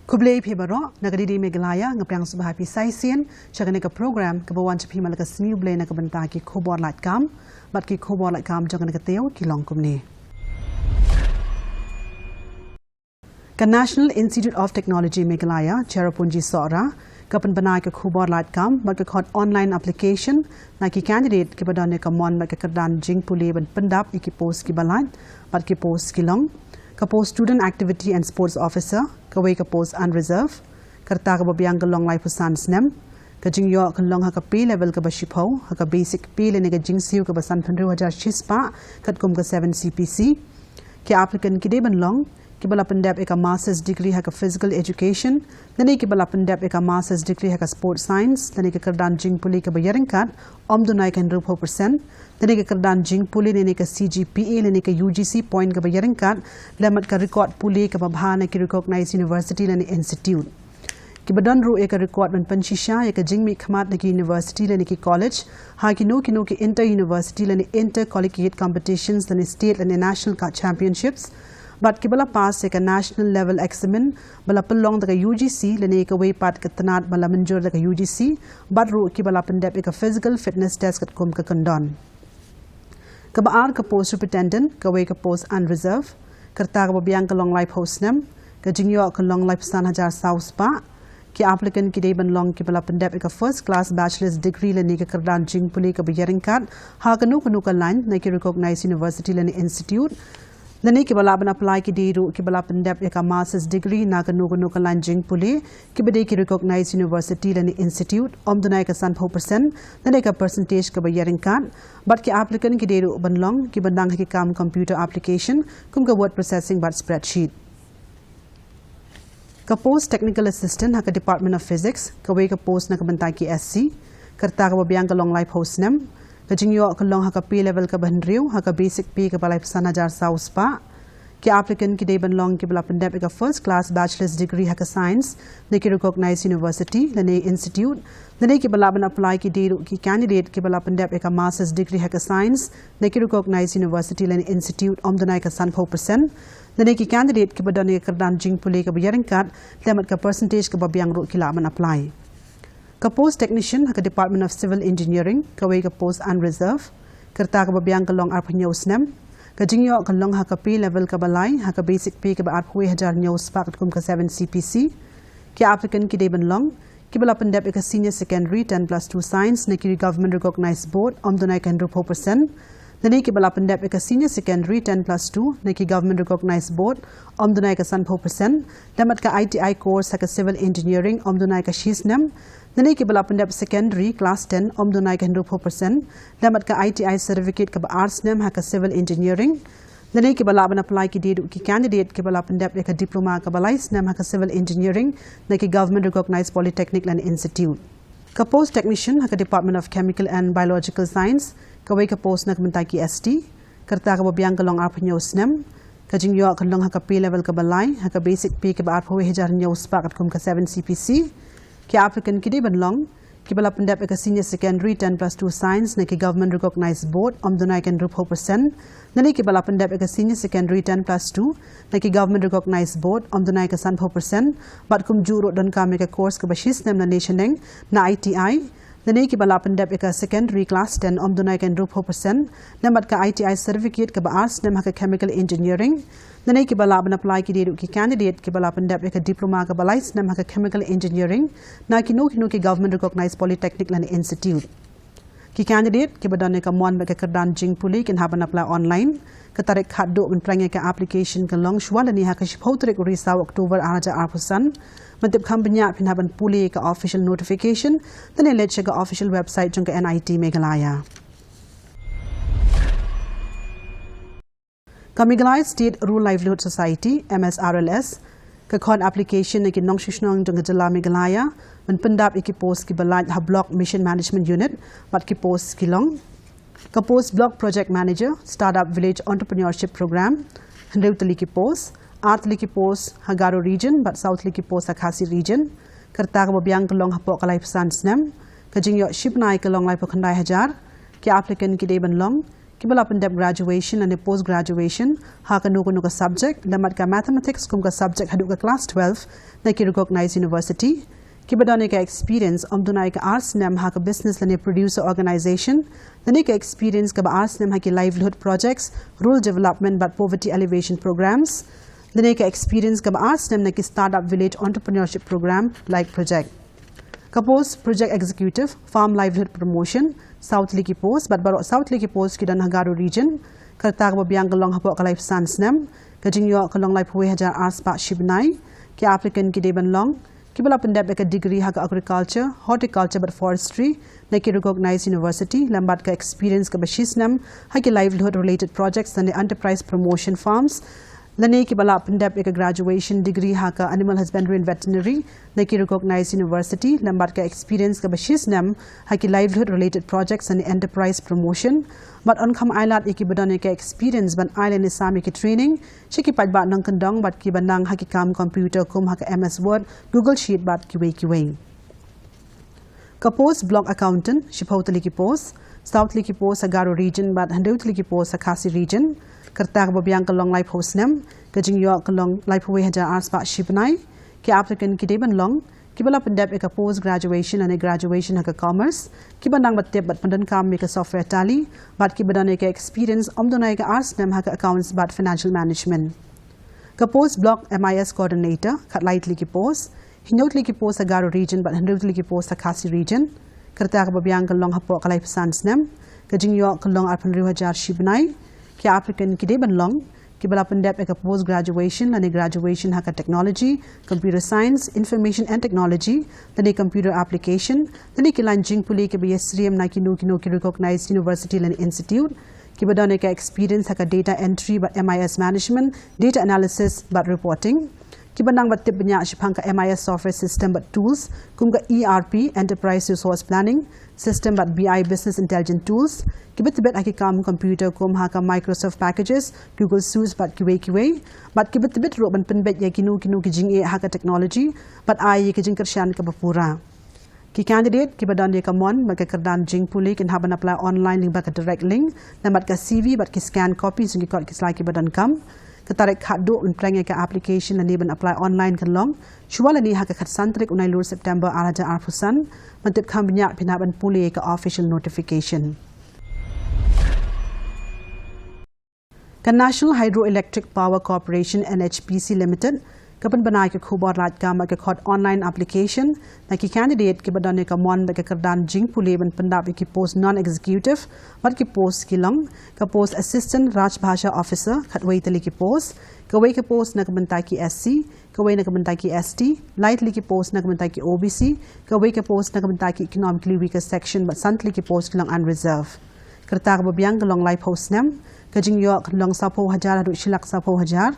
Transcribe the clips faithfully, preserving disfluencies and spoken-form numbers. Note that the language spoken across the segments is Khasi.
Khublei phi baroh, na ka D D Meghalaya, nga pdiang sngewbha ïa phi sa shisien sha kane ka program kaba wan sha phi man la ka sngi U Blei na ka bynta ki khubor lad kam, bad ki khubor lad kam jong kane ka taïew ki long kumne. Ka National Institute of Technology Meghalaya, Cherrapunji Sohra, ka pynbna ïa ka khubor lad kam bad ka khot online application na ki candidate kiba don ïa ka mon bad ka kyrdan jingpule ban pyndap ïa ki post kiba lait bad ki post ki long: ka post Student Activity and Sports Officer, kawei ka post unreserved. Ka rta kaba biang ka long laiphew san snem. Ka jingïoh ka long ha ka pay level kaba shiphew, ha ka basic pay lane ka jingsiew kaba sanphew hynriew hajar shispah katkum ka seven C P C. Ki applicant ki dei ban long kiba la pyndep ïa ka master's degree ha ka physical education, lane kiba la pyndep ïa ka master's degree ha ka sports science, lane ka kyrdan jingpule kaba ïaryngkat ym duna ïa ka hynriewphew percent, lane ka kyrdan jingpule lane ka C G P A lane ka U G C point kaba ïaryngkat, lem bad ka record pule kaba bha na ki recognized university lane institute. Kiba don ruh ïa ka record ban pynshisha ïa ka jingmihkhmat na ki university lane ki college ha kino kino ki inter university lane inter collegiate competitions lane state lane national championships, bad kiba la pass ïa ka national level examen ba la pynlong da ka U G C lane kawei pat ka tnad ba la mynjur da ka U G C, bad ruh kiba la pyndep ïa ka physical fitness test katkum ka kyndon. Kaba ar ka post superintendent, kawei ka post unreserved. Ka rta kaba biang ka long laiphew snem. Ka jingïoh ka long laiphew san hajar saw spah. Ki applicant ki dei ban long kiba la pyndep ïa ka first class bachelor's degree lane ka kyrdan jingpule kaba ïaryngkat ha kano kano ka line na ki recognized university lane institute. Lane kiba lah ban apply ki dei ruh kiba la pyndep ïa ka master's degree na kano kano ka line jingpule kiba dei ki recognized university lane institute, ym duna ïa ka sanphew percent lane ka percentage kaba ïaryngkat. Bad ki applicant ki dei ruh ban long kiba dang ha ki kam computer application kum ka word processing bad spreadsheet. Ka post technical assistant ha ka Department of Physics, kawei ka post na ka bynta ki S C. Ka rta kaba biang ka long laiphew snem. Ka jingïoh ka long ha ka pay level kaba hynriew, ha ka basic pay kaba laiphew san hajar saw spah. Ki applicant ki dei ban long kiba la pyndep ïa ka first class bachelor's degree ha ka science na ki recognized university lane institute, lane kiba lah ban apply ki dei ruh ki candidate kiba la pyndep ïa ka master's degree ha ka science na ki recognized university lane institute, ym duna ïa ka sanphew percent, lane ki candidate kiba don ïa ka kyrdan jingpule kaba ïaryngkat, lem bad ka percentage kaba biang ruh ki lah ban apply. Ka post technician ha ka Department of Civil Engineering, kawei ka post unreserved. Ka rta kaba biang ka long arphew hynñiew snem. Ka jingïoh ka long ha ka pay level kaba lai, ha ka basic pay kaba arphew wei hajar hynñiew spah katkum ka seven C P C. Ki applicant ki dei ban long kiba la pyndep ïa ka senior secondary ten plus two science na ki government recognized board, ym duna ïa ka hynriewphew percent, lane kiba la pyndep ïa ka senior secondary ten plus two na ki government recognized board, ym duna ïa ka sanphew percent, lem bad ka I T I course ha ka civil engineering, ym duna ïa ka shi snem, lane kiba la pyndep secondary class ten, ym duna ïa ka hynriewphew percent, lem bad ka I T I certificate kaba ar snem ha ka civil engineering, lane kiba lah ban apply ki dei ruh ki candidate kiba la pyndep ïa ka diploma kaba lai snem ha ka civil engineering na ki government recognized polytechnic lane institute. Ka post technician ha ka Department of Chemical and Biological Science, kawei ka post na ka bynta ki S T. Ka rta kaba biang ka long arphew hynñiew snem. Ka jingïoh ka long ha ka pay level kaba lai, ha ka basic pay kaba arphew wei hajar hynñiew spah katkum ka seven C P C. Ki applicant ki dei ban long kiba la pyndep ïa ka senior secondary ten plus two science na ki government recognized board, ym duna ïa ka hynriewphew percent, lane kiba la pyndep ïa ka senior secondary ten plus two na ki government recognized board, ym duna ïa ka sanphew percent, bad kumjuh ruh donkam ïa ka course kaba shi snem lane shaneng na I T I, lane kiba la pyndep ïa ka secondary class ten, ym duna ïa ka hynriewphew percent, lem bad ka I T I certificate kaba ar snem ha ka chemical engineering, lane kiba lah ban apply ki dei ruh ki candidate kiba la pyndep ïa ka diploma kaba lai snem ha ka chemical engineering na kino kino ki government recognized polytechnic lane institute. Ki candidate kiba don ïa ka mon bad ka kyrdan jingpule kin hap ban apply online. Ka tarik khatduh ban pynlong ïa ka application ka long shuwa lane ha ka shiphew tarik u Risaw, October, ar hajar arphew san. Ban tip kham bniah phin hap ban pule ïa ka official notification lane leit sha ka official website jong ka N I T Meghalaya. Ka Meghalaya State Rural Livelihood Society, M S R L S, ka khot application ïa ki nongshong shnong jong ka jylla Meghalaya ban pyndap ïa ki post kiba lait ha Block Mission Management Unit, bad ki post ki long: ka post Block Project Manager, Startup Village Entrepreneurship Program, hynriew tylli ki post, ar tylli ki post ha Garo Region bad saw tylli ki post ha Khasi Region. Ka rta kaba biang ka long hapoh ka laiphew san snem. Ka jingïoh shibnai ka long laiphew khyndai hajar. Ki applicant ki dei ban long Kiba la pyndep graduation lane post graduation ha kano kano ka subject, lem bad ka mathematics kum ka subject haduh ka class twelve na ki recognized university. Kiba don ïa ka experience ym duna ïa ka ar snem ha ka business lane producer organization, lane ka experience kaba ar snem ha ki livelihood projects, rural development bad poverty alleviation programs, lane ka experience kaba ar snem na ki startup village entrepreneurship program like project. Ka post project executive, farm livelihood promotion, saw tylli ki post, bad baroh saw tylli ki post ki don ha Garo region. Ka rta kaba biang ka long hapoh ka laiphew san snem, ka jingïoh ka long laiphew wei hajar ar spah shi bnai. Ki applicant ki dei ban long kiba la pyndep ïa ka degree ha ka agriculture, horticulture bad forestry na ki recognized university, lem bad ka experience kaba shi snem ha ki livelihood related projects lane enterprise promotion farms, lane kiba la pyndep ïa ka graduation degree ha ka animal husbandry and veterinary na ki recognized university, lem bad ka experience kaba shi snem ha ki livelihood related projects lane enterprise promotion. Bad yn kham ailad ïa kiba don ïa ka experience ban ai lane sam ïa ki training sha ki paidbah nongkyndong bad kiba nang ha ki kam computer kum ha ka M S Word, Google Sheet bad kiwei kiwei. Ka post block accountant, shiphew tylli ki post, saw tylli ki post ha Garo region bad hynriew tylli ki post ha Khasi region. Ka rta kaba biang ka long laiphew snem, ka jingïoh ka long laiphew wei hajar ar spah shi bnai. Ki applicant ki dei ban long kiba la pyndep ïa ka post graduation lane graduation ha ka commerce, kiba nang bad tip bad pyndonkam ïa ka software Tally, bad kiba don ïa ka experience ym duna ïa ka ar snem ha ka accounts bad financial management. Ka post block M I S coordinator, khatlai tylli ki post, hynñiew tylli ki post ha Garo region bad hynriew tylli ki post ha Khasi region. Ka rta kaba biang ka long hapoh ka laiphew san snem, ka jingïoh ka long arphew hynriew hajar shi bnai. Ki applicant ki dei ban long kiba la pyndep ïa ka post graduation lane graduation ha ka technology, computer science, information and technology, lane computer application, lane ki lain jingpule kiba ïasyriem na kino kino ki recognized university lane institute. Kiba don ïa ka experience ha ka data entry bad M I S management, data analysis bad reporting. Kiba nang bad tip bniah shaphang ka M I S software system bad tools kum ka E R P, enterprise resource planning system bad B I business intelligence tools. Kiba tbit ha ki kam computer kum ha ka Microsoft packages, Google Suites bad kiwei kiwei. Bad kiba tbit ruh ban pynbeit ïa kino kino ki jingeh ha ka technology bad ai ïa ka jingkyrshan kaba pura. Ki candidate kiba don ïa ka mon bad ka kyrdan jingpule kin hap ban apply online lyngba ka direct link, lem bad ka C V bad ki scan copy jong ki kot ki sla kiba donkam. Ka tarik khatduh ban pynrung ïa ka application lane ban apply online kan long shuwa lane ha ka khatsan tarik u Nailur September ar hajar arphew san. Ban tip kham bniah phin hap ban pule ïa ka official notification. Ka National Hydroelectric Power Corporation, N H P C Limited, ka pynbna ïa ka khubor lait kam bad ka khot online application na ki candidate kiba don ïa ka mon bad ka kyrdan jingpule ban pyndap ïa ki post non executive bad ki post ki long ka post assistant Rajbhasha officer, khatwei tylli ki post, kawei ka post na ka bynta ki S C, kawei na ka bynta ki S T, lai tylli ki post na ka bynta ki O B C, kawei ka post na ka bynta ki economically weaker section bad san tylli ki post ki long unreserved. Ka rta kaba biang ka long laiphew snem, ka jingïoh ka long sawphew hajar haduh shi lak sawphew hajar.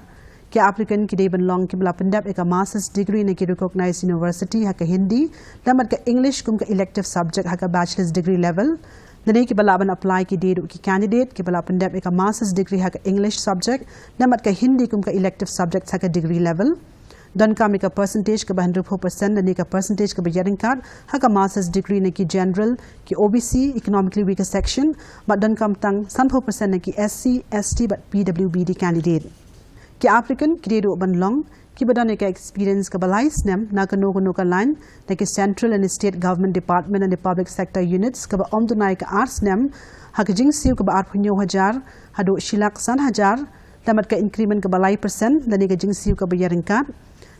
Ki applicant ki dei ban long kiba la pyndep ïa ka master's degree na ki recognized university ha ka Hindi, lem bad ka English kum ka elective subject ha ka bachelor's degree level. Lane kiba lah ban apply ki dei ruh ki candidate kiba la pyndep ïa ka master's degree ha ka English subject, lem bad ka Hindi kum ka elective subject ha ka degree level. Donkam ïa ka percentage kaba hynriewphew percent lane ka percentage kaba ïaryngkat ha ka master's degree na ki general, ki O B C, economically weaker section, bad donkam tang sanphew percent na ki S C, S T bad P W B D candidate. Ki applicant ki dei ruh ban long kiba don ïa ka experience kaba lai snem na kano kano ka line na ki central and state government department and the public sector units kaba ym duna ïa ka ar snem ha ka jingsiew kaba arphew hynñiew hajar haduh shi lak san hajar, lem bad ka increment kaba lai percent lane ka jingsiew kaba ïaryngkat.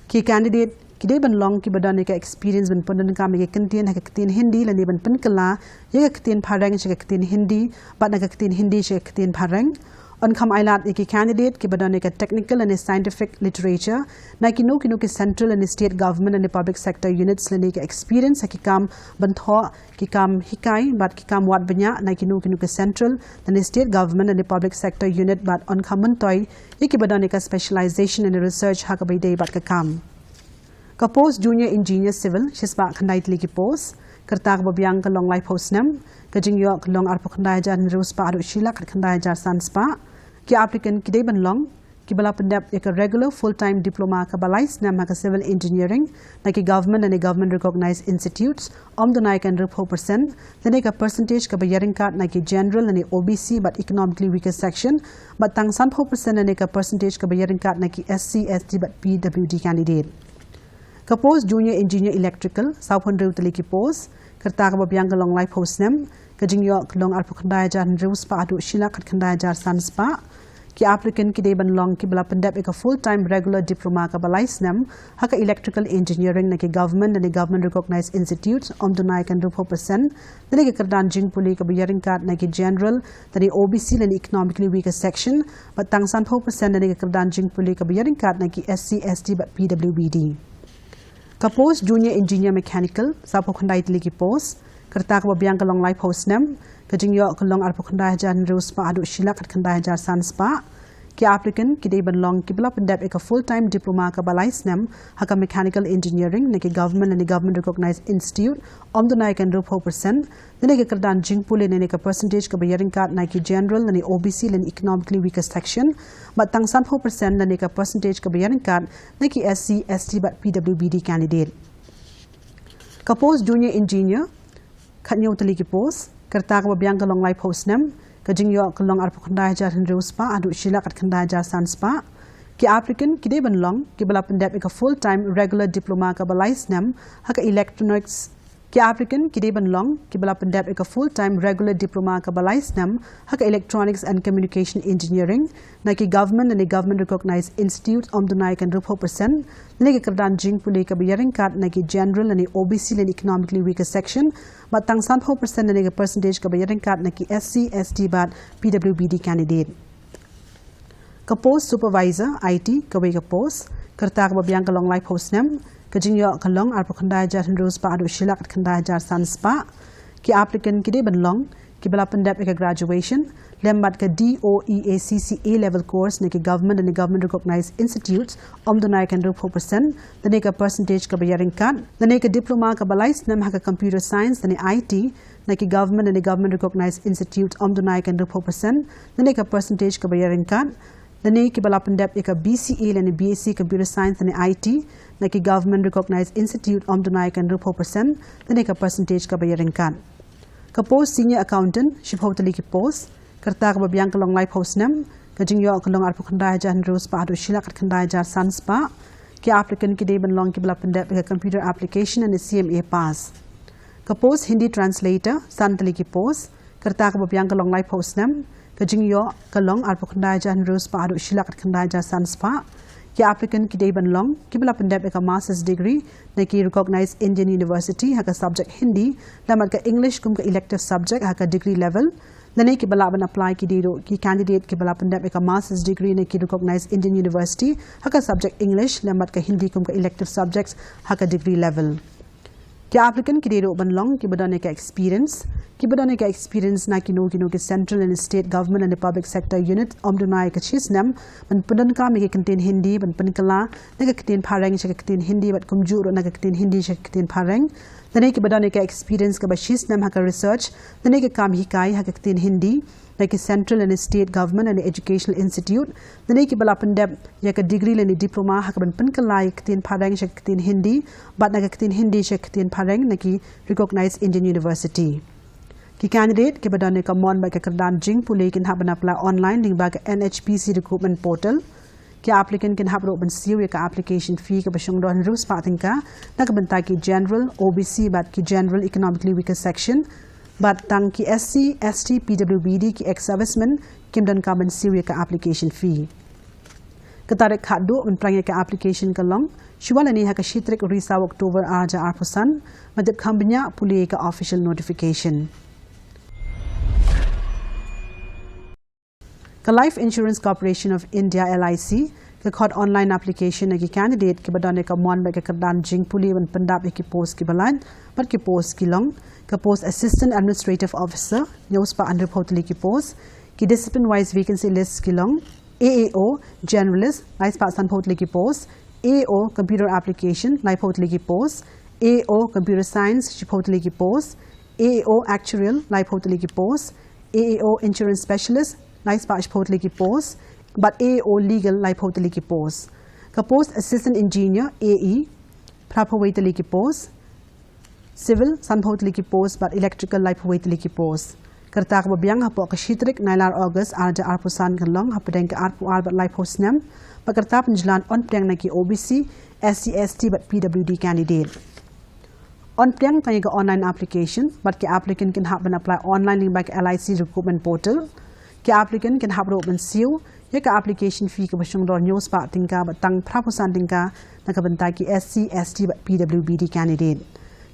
Ki candidate ki dei ban long kiba don ïa ka experience ban pyndonkam ïa ka ktien ha ka ktien Hindi lane ban pynkylla ïa ka ktien Phareng sha ka ktien Hindi bad na ka ktien Hindi sha ka ktien Phareng. Yn kham ailad ïa ki candidate kiba don ïa ka technical lane scientific literature na kino kino ki central lane state government lane public sector units lane ka experience ha ki kam ban thoh, ki kam hikai bad ki kam wad bniah na kino kino ki central lane state government lane public sector unit bad yn kham myntoi ïa kiba don ïa ka specialization lane research ha kaba ïadei bad ka kam. Ka post junior engineer civil, shispah khyndai tylli ki post, ka rta kaba biang ka long laiphew snem, ka jingïoh ka long arphew khyndai hajar hynriew spah haduh shi lak khatkhyndai hajar san spah. Ki applicant ki dei ban long kiba la pyndep ïa ka regular full time diploma kaba lai snem ha ka civil engineering na ki government lane government recognized institutes, ym duna ïa ka hynriewphew percent lane ka percentage kaba ïaryngkat na ki general lane O B C bad economically weaker section, bad tang sanphew percent lane ka percentage kaba ïaryngkat na ki S C, S T bad P W D candidate. Ka post junior engineer electrical, sawphew hynriew tylli ki post, ka rta kaba biang ka long laiphew snem, ka jingïoh ka long arphew khyndai hajar hynriew spah haduh shi lak khatkhyndai hajar san spah. Ki applicant ki dei ban long kiba la pyndep ïa ka full time regular diploma kaba lai snem ha ka electrical engineering na ki government lane government recognized institutes, ym duna ïa ka hynriewphew percent lane ka kyrdan jingpule kaba ïaryngkat na ki general lane O B C lane economically weaker section, bad tang sanphew percent lane ka kyrdan jingpule kaba ïaryngkat na ki S C, S T bad P W D. Ka post junior engineer mechanical, sawphew khyndai tylli ki post, ka rta kaba biang ka long laiphew snem, ka jingïoh ka long arphew khyndai hajar hynriew spah haduh shi lak khatkhyndai hajar san spah. Ki applicant ki dei ban long kiba la pyndep ïa ka full time diploma kaba lai snem ha ka mechanical engineering na ki government lane government recognized institute, ym duna ïa ka hynriewphew percent lane ka kyrdan jingpule lane ka percentage kaba ïaryngkat na ki general lane O B C lane economically weaker section, bad tang sanphew percent lane ka percentage kaba ïaryngkat na ki S C, S T bad P W D candidate. Ka post junior engineer, khathynñiew tylli ki post, ka rta kaba biang ka long laiphew snem, ka jingïoh ka long arphew khyndai hajar hynriew spah haduh shi lak khatkhyndai hajar san spah. Ki applicant ki dei ban long kiba la pyndep ïa ka full time regular diploma kaba lai snem ha ka electronics. Ki applicant ki dei ban long kiba la pyndep ïa ka full time regular diploma kaba lai snem ha ka electronics and communication engineering na ki government lane government recognized institute, ym duna ïa ka hynriewphew percent lane ka kyrdan jingpule kaba ïaryngkat na ki general lane O B C lane economically weaker section, bad tang sanphew percent lane ka percentage kaba ïaryngkat na ki S C, S T bad P W D candidate. Ka post supervisor I T, kawei ka post, ka rta kaba biang ka long laiphew snem, ka jingïoh ka long arphew khyndai hajar hynriew spah haduh shi lak khatkhyndai hajar san spah. Ki applicant ki dei ban long kiba la pyndep ïa ka graduation lem bad ka D O E A C C A level course na ki government lane government recognized institutes, ym duna ïa ka hynriewphew percent lane ka percentage kaba ïaryngkat, lane ka diploma kaba lai snem ha ka computer science lane I T na ki government lane government recognized institute, ym duna ïa ka hynriewphew percent lane ka percentage kaba ïaryngkat, lane kiba la pyndep ïa ka B C A lane B S C computer science lane I T na ki government recognized institute, ym duna ïa ka hynriewphew percent lane ka percentage kaba ïaryngkat. Ka post senior accountant, shiphew tylli ki post, ka rta kaba biang ka long laiphew snem, ka jingïoh ka long arphew khyndai hajar hynriew spah haduh shi lak khatkhyndai hajar san spah. Ki applicant ki dei ban long kiba la pyndep ïa ka computer application lane C M A pass. Ka post Hindi translator, san tylli ki post, ka rta kaba biang ka long laiphew snem, ka jingïoh ka long arphew khyndai hajar hynriew spah haduh shi lak khatkhyndai hajar san spah. Ki applicant ki dei ban long kiba la pyndep ïa ka master's degree na ki recognized Indian university ha ka subject Hindi lem bad ka English kum ka elective subject ha ka degree level. Lane kiba lah ban apply ki dei ruh ki candidate kiba la pyndep ïa ka master's degree na ki recognized Indian university ha ka subject English lem bad ka Hindi kum ka elective subjects ha ka degree level. Ki applicant ki dei ruh ban long kiba don ïa ka experience, kiba don ïa ka experience na kino kino ki central and state government and public sector unit, ym duna ïa ka shisnem, ban pyndonkam ïa ka ktien Hindi, ban pynkylla na ka ktien Phareng sha ka ktien Hindi bad kumjuh ruh na ka ktien Hindi sha ka ktien Phareng. Lane kiba don ïa ka experience kaba shisnem ha ka research lane ka kam hikai ha ka ktien Hindi na ki central lane state government lane educational institute, lane kiba la pyndep ïa ka degree lane diploma ha kaban pynkylla ïa ka ktien Phareng sha ka ktien Hindi bad na ka ktien Hindi sha ka ktien Phareng na ki recognized Indian university. Ki candidate kiba don ïa ka mon bad ka kyrdan jingpule kin hap ban apply online lyngba ka N H P C recruitment portal. Ki applicant kin hap ruh ban siew ïa ka application fee kaba shong doh hynriew spah tyngka na ka bynta ki general, O B C bad ki general economically weaker section. Bad tang ki S C, S T, P W B D, ki ex-servicemen kim donkam ban siew ïa ka application fee. Ka tarik khatduh ban pynphrang ïa ka application ka long shuwa lane ha ka shi tarik u Risaw October ar hajar arphew san. Ban tip kham bniah pule ïa ka official notification. Ka Life Insurance Corporation of India, L I C, ka khot online application na ki candidate kiba don ïa ka mon bad ka kyrdan jingpule ban pyndap ïa ki post kiba lait bad ki post ki long: ka post Assistant Administrative Officer, hynñiew spah hynriewphew tylli ki post. Ki discipline wise vacancy list ki long: A A O Generalist, lai spah sanphew tylli ki post; A A O Computer Application, laiphew tylli ki post; A A O Computer Science, shiphew tylli ki post; A A O Actuarial, laiphew tylli ki post; A A O Insurance Specialist, lai spah shiphew tylli ki post; bad A O Legal laiphew tylli ki post. Ka post Assistant Engineer, A E, phraphew wei tylli ki post. Civil, sanphew tylli ki post bad Electrical laiphew wei tylli ki post. Ka rta kaba biang hapoh ka shi tarik Nailar August ar hajar arphew san kan long hapdeng ka arphew ar bad laiphew snem, bad ka rta pynjlan yn pdiang na ki O B C, S C, S T bad P W D candidate. Yn pdiang tang ïa ka online application, bad ki applicant kin hap ban apply online lyngba ka L I C recruitment portal. Ki applicant kin hap ruh ban siew ïa ka application fee kaba shong dor hynñiew spah tyngka bad tang phraphew san tyngka na ka bynta ki S C, S T bad P W B D candidate.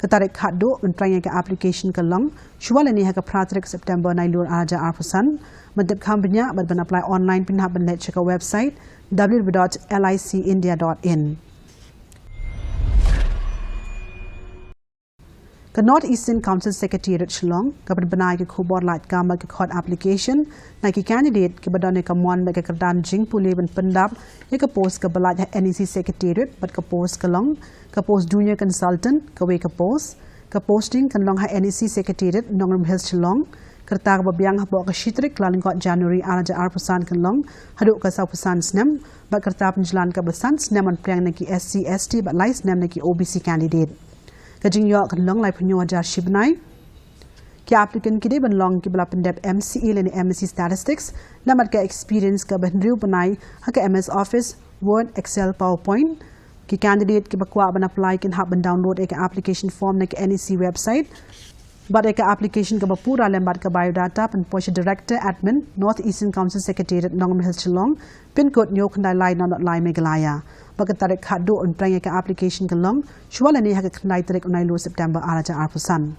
Ka tarik khatduh ban pdiang ïa ka application ka long shuwa lane ha ka phra tarik September Nailur ar hajar arphew san. Ban tip kham bniah bad ban apply online phin hap ban leit sha ka website w w w dot l i c india dot in. Ka North Eastern Council Secretariat Shillong ka pynbna ïa ka khubor lait kam bad ka khot application na ki candidate kiba don ïa ka mon bad ka kyrdan jingpule ban pyndap ïa ka post kaba lait ha N E C Secretariat, bad ka post ka long ka post Junior Consultant. Kawei ka post, ka posting kan long ha N E C Secretariat, Nongrum Hills, Shillong. Ka rta kaba biang hapoh ka shi tarik Kyllalyngkot January ar hajar arphew san kan long haduh ka sawphew san snem, bad ka rta pynjlan kaba san snem yn pdiang na ki S C, S T bad lai snem na ki O B C candidate. Ka jingïoh kan long laiphew hynñiew hajar shi bnai. Ki applicant ki dei ban long kiba la pyndep M C E lane M S C Statistics, lem bad ka experience kaba hynriew bnai ha ka M S Office, Word, Excel, PowerPoint. Ki candidate kiba kwah ban apply kin hap ban download ïa ka application form na ka N E C website, bad ïa ka application kaba pura lem bad ka biodata pynpoi sha Director Admin, North Eastern Council Secretariat, Nongrum Hills, Shillong, pin code hynñiew khyndai lai nod nod lai, Meghalaya. Bad ka tarik khatduh ban pdiang ïa ka application ka long shuwa lane ha ka khyndai tarik u Nailur September ar hajar arphew san.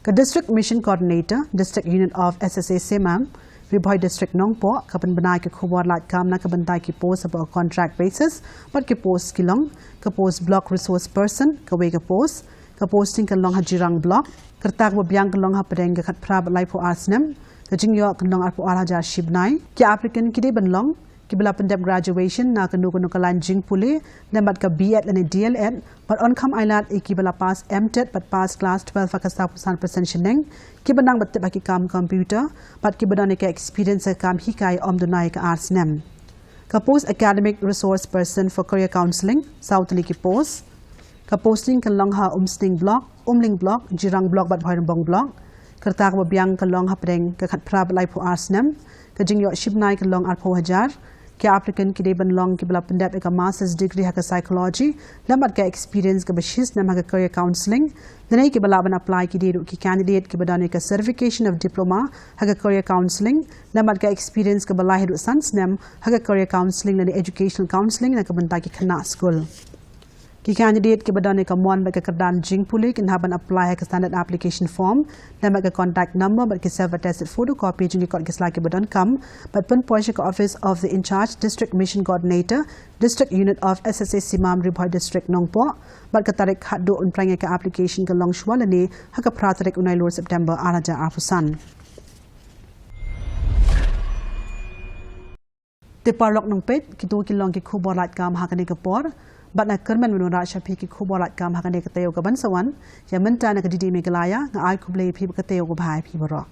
Ka District Mission Coordinator, District Unit of S S A Simam, Ri Bhoi District, Nongpoh, ka pynbna ïa ka khubor lait kam na ka bynta ki post hapoh contract basis, bad ki post ki long ka post Block Resource Person, kawei ka post, ka posting kan long ha Jirang Block. Ka rta kaba biang kan long hapdeng ka khatphra bad laiphew ar snem. Ka jingïoh kan long arphew ar hajar shi bnai. Ki applicant ki dei ban long kiba la pyndep graduation na kano kano ka lain jingpule, lem bad ka B Ed lane D L Ed, bad yn kham ailad ïa kiba la pass M TET bad pass class twelve ha ka sawphew san percent shaneng, kiba nang bad tip ha ki kam computer, bad kiba don ïa ka experience ha ka kam hikai ym duna ïa ka ar snem. Ka post Academic Resource Person for Career Counselling, saw tylli ki post. Ka posting kan long ha Umsning Block, Umling Block, Jirang Block bad Bhoirymbong Block. Ka rta kaba biang kan long hapdeng ka khatphra bad laiphew ar snem. Ka jingïoh shi bnai kan long arphew hajar. Ki applicant ki dei ban long kiba la pyndep ïa ka master's degree ha ka psychology, lem bad ka experience kaba shi snem ha ka career counselling. Lane kiba lah ban apply ki dei ruh ki candidate kiba don ïa ka certification of diploma ha ka career counselling, lem bad ka experience kaba lai haduh san snem ha ka career counselling lane educational counselling na ka bynta ki khynnah skul. Ki candidate kiba don ïa ka mon bad ka kyrdan jingpule kin hap ban apply ha ka standard application form, lem bad ka contact number bad ki self attested photocopy jong ki kot ki sla kiba donkam, bad pynpoi sha ka Office of the In-charge District Mission Coordinator, District Unit of S S A Simam, Ri Bhoi District, Nongpoh. Bad ka tarik khatduh ban pdiang ïa ka application ka long shuwa lane ha ka phra tarik u Nailur September ar hajar arphew san. Te paralok nongpeit, kito ki long ki khubor lait kam ha kane ka por. Bad nga kyrmen ban wanrah sha phi ki khubor lait kam ha kane ka taïew kaban sa wan. Ïa mynta na ka D D Meghalaya, nga ai khublei ïa phi bad ka taïew kaba bha ïa phi baroh.